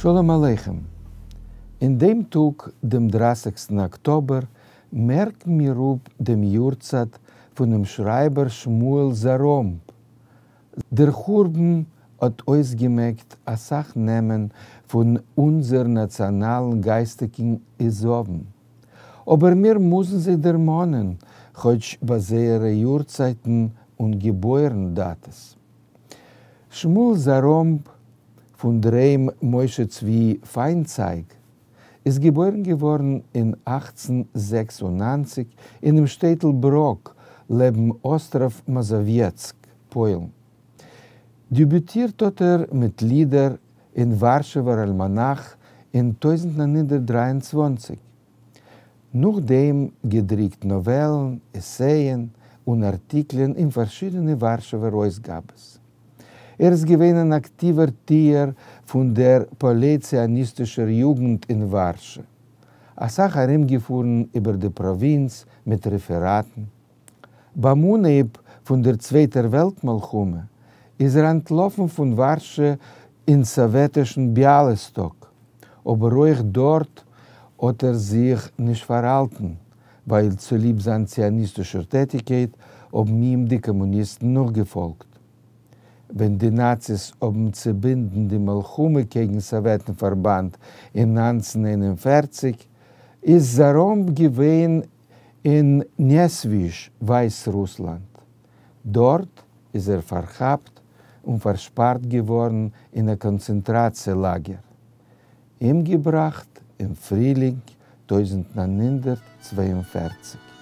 שלום עליכם. אין דעם טאג, דעם דרייסיגסטן אקטאבער, מערקן מיר אפ דעם יארצייט פונעם שרייבער שמואל זאראמב. דער חורבן האט אויסגעמעקט אסאך נעמען פון אונזער נאציאנאלן גייסטיגן עזבון. אבער מיר מוזן זיי דערמאנען, כאטש ביי זייערע יארצייטן און געבוירן דאטעס. שמואל זאראמב פון דער היים משה צבי פיינצייג איז געבוירן געווארן אין 1896 אינעם שטעטל בראק לעבן אסטראוו מאזאוויעצק, פוילן. דעביוטירט האט ער מיט לידער אין ווארשעווער אלמאנאך אין 1923. נאכדעם געדרוקט נאוועלן, עסייען און ארטיקלען אין פארשידענע ווארשעווער אויסגאבעס. ער איז געווען אן אקטיווער טוער פון דער פועלי-ציוניסטישער יוגנט אין ווארשע. אסאך ארומגעפארן איבער די פראווינץ מיט רעפעראטן. ביים אנהייב פון דער צווייטער וועלט מלחמה איז ער אנטלאפן פון ווארשע אין סאוועטישן ביאליסטאק, אבער אויך דארט האט ער זיך נישט פארהאלטן, ווייל צוליב זיין ציוניסטישער טעטיקייט האבן אים די קאמוניסטן נאכגעפאלגט. ווען די נאציס האבן צעבינדן די מלחמה קעגן סאוועטן פארבאנד אין 1941, איז זאראמב געווען אין נעסוויזש, ווייסרוסלאנד. דארט איז ער פארכאפט און פארשפארט געווארן אין א קאנצענטראציע לאגער. אומגעבראכט אין פרילינג 1942.